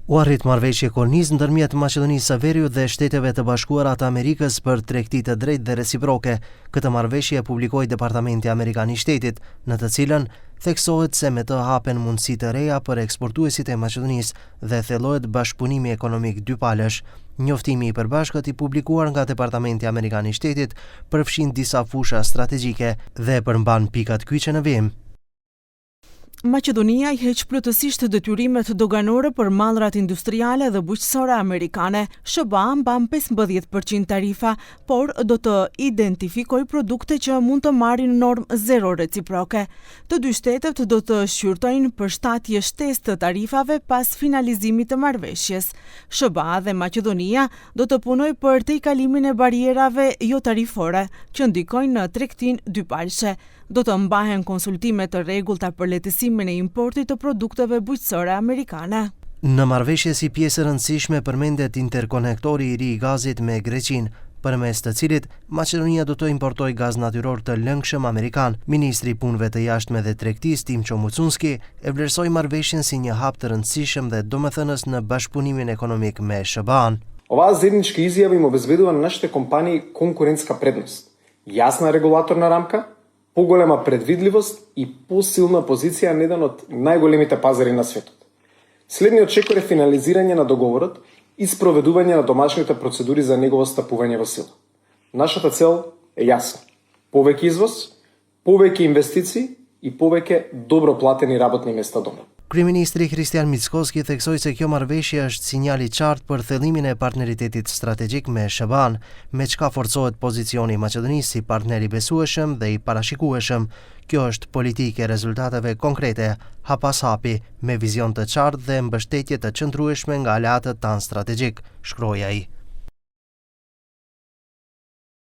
U arrit marrëveshje kornizë ndërmjet Maqedonisë së Veriut dhe Shteteve të Bashkuara të Amerikës për tregti të drejtë dhe reciproke. Këtë marrëveshje e publikoi Departamenti Amerikan i Shtetit, në të cilën theksohet se me të hapen mundësi të reja për eksportuesit e Maqedonisë dhe thellohet bashkëpunimi ekonomik dypalësh. Njoftimi i përbashkët i publikuar nga Departamenti Amerikan i Shtetit përfshin disa fusha strategjike dhe përmban pikat kyçe në vijim. Maqedonia i heq plotësisht detyrimet doganore për mallrat industriale dhe bujqësore amerikane. SHBA mban 15% tarifa, por do të identifikojë produkte që mund të marrin normë zero reciproke. Të dy shtetet do të shqyrtojnë përshtatje shtesë të tarifave pas finalizimit të marrëveshjes. SHBA dhe Maqedonia do të punojë për tejkalimin e barrierave jotarifore që ndikojnë në tregtinë dypalëshe. Do të mbahen konsultime të rregullta për lehtësimin e importit të produkteve bujqësore amerikane. Në marrëveshje si pjesë e rëndësishme përmendet interkonektori i ri i gazit me Greqinë, përmes të cilit Maqedonia do të importojë gaz natyror të lëngshëm amerikan. Ministri i Punëve të Jashtme dhe Tregtisë, Timço Mucunski, e vlerësoi marrëveshjen si një hap të rëndësishëm dhe domethënës në bashkëpunimin ekonomik me SHBA-në. Оваа заедничка изјава им обезбедува на нашите компании конкурентска предност, јасна регулаторна рамка, поголема предвидливост и посилна позиција на еден од најголемите пазари на светот. Следниот чекор е финализирање на договорот и спроведување на домашните процедури за негово стапување во сила. Нашата цел е јасна. Повеќе извоз, повеќе инвестиции и повеќе добро платени работни места дома. Kryeministri Hristijan Mickoski theksoi se kjo marrëveshje është sinjal i qartë për thellimin e partneritetit strategjik me SHBA-n, me çka forcohet pozicioni i Maqedonisë si partner i besueshëm dhe i parashikueshëm. Kjo është politikë e rezultateve konkrete, hap pas hapi, me vizion të qartë dhe mbështetje të qëndrueshme nga aleatët tanë strategjik, shkroi ai.